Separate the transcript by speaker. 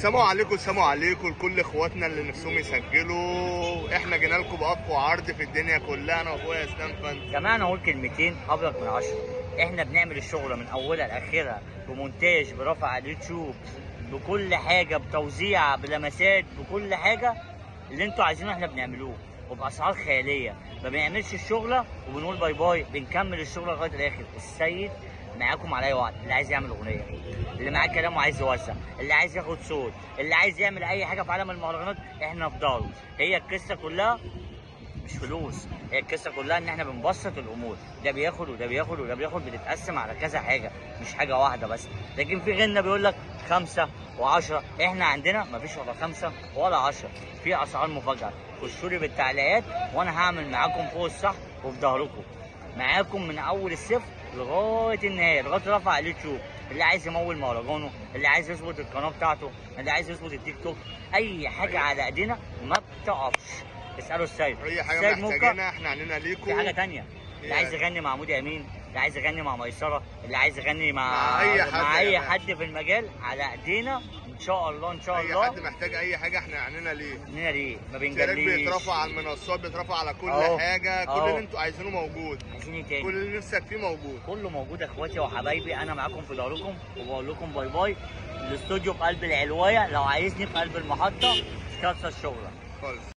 Speaker 1: السلام عليكم، السلام عليكم لكل اخواتنا اللي نفسهم يسجلوا. احنا جينا لكم باقوى عرض في الدنيا كلها، انا واخويا اسلام فندم.
Speaker 2: جماعة انا اقول كلمتين ابرك من 10. احنا بنعمل الشغلة من اولها لاخرها، بمونتاج، برفع على اليوتيوب، بكل حاجة، بتوزيع، بلمسات، بكل حاجة اللي انتوا عايزينه احنا بنعملوه، وباسعار خيالية. ما بنعملش الشغلة وبنقول bye bye، بنكمل الشغلة لغاية الاخر. السيد معاكم على اي وقت، اللي عايز يعمل اغنية، اللي معاه كلام وعايز يوزع، اللي عايز ياخد صوت، اللي عايز يعمل اي حاجة في عالم المهرجانات، احنا في ظهره. هي القصة كلها مش فلوس، هي القصة كلها ان احنا بنبسط الامور، ده بياخد وده بياخد وده بياخد، بتتقسم على كذا حاجة، مش حاجة واحدة بس. لكن في غيرنا بيقول لك 5 و10، احنا عندنا مفيش ولا 5 ولا 10، في اسعار مفاجاة. خشوا لي بالتعليقات وانا هعمل معاكم فوق الصح وفي ظهركم، معاكم من اول الصفر لغاية النهاية، لغاية رفع على اليوتيوب. اللي عايز يمول مهرجانه، اللي عايز يظبط القناة بتاعته، اللي عايز يظبط التيك توك، اي حاجة على ايدينا ما بتقفش. اسالوا السيد،
Speaker 1: اي حاجة محتاجينها احنا عندنا ليكم.
Speaker 2: في حاجة ثانية، اللي عايز يغني مع مودي امين، اللي عايز يغني مع ميسرة، اللي عايز يغني مع اي حد في المجال، على ايدينا ان شاء الله. ان شاء الله
Speaker 1: اي حد محتاج اي حاجة احنا عنينا ليه،
Speaker 2: عنينا ليه، ما بنجليش.
Speaker 1: بيترفع على المنصات، بيترفع على كل حاجة، كل اللي انتوا عايزينه موجود.
Speaker 2: عايزين ايه تاني؟
Speaker 1: كل اللي نفسك فيه موجود،
Speaker 2: كله موجود يا اخواتي وحبايبي. انا معاكم في ظهركم وبقول لكم bye bye. الاستوديو في قلب العلوايه، لو عايزني في قلب المحطة. خلص الشغلة
Speaker 1: خالص.